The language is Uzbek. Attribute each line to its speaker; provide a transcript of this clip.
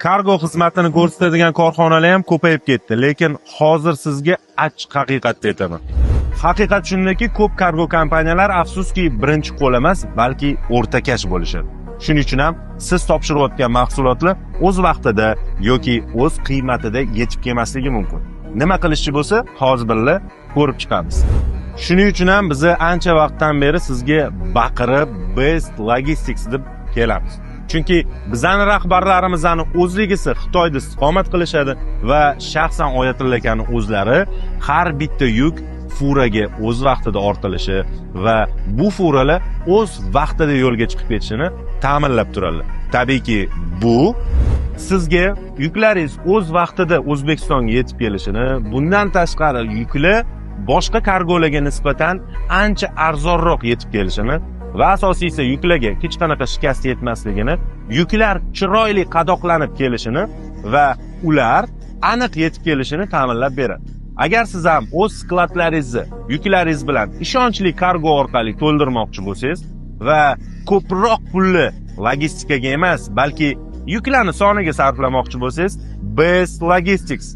Speaker 1: Kargo xizmatini ko'rsatadigan korxonalar ham ko'payib ketdi, lekin hozir sizga achchiq haqiqatni aytaman. Haqiqat shundaki, ko'p kargo kompaniyalar afsuski birinchi qo'l emas, balki o'rtakash bo'lishadi. Shuning uchun ham siz topshirayotgan mahsulotlar o'z vaqtida yoki o'z qiymatida yetib kelmasligi mumkin. Nima qilishchi bo'lsa, hozir birga ko'rib chiqamiz. Shuning uchun ham biz ancha vaqtdan beri sizga baqirib Best Logistics deb kelamiz. Chunki bizani rahbarlarimizni o'zligisi Xitoyda istiqomat qilishadi va shaxsan Oyatilla akani o'zlari har bitta yuk furaga o'z vaqtida ortilishi va bu furalar o'z vaqtida yo'lga chiqib ketishini ta'minlab turadilar. Tabiiyki, bu sizga yuklaringiz o'z vaqtida O'zbekistonga yetib kelishini, bundan tashqari yuklar boshqa kargolarga nisbatan ancha arzonroq yetib kelishini va asosiysi yuklarga hech qanaqa shikast yetmasligini, yuklar chiroyli qadoqlanib kelishini va ular aniq yetib kelishini ta'minlab beradi. Agar siz ham o'z skladlaringizni yuklaringiz bilan ishonchli kargo orqali to'ldirmoqchi bo'lsangiz va ko'proq pulni logistikaga emas, balki yuklarni soniga sarflamoqchi bo'lsangiz, Best Logistics.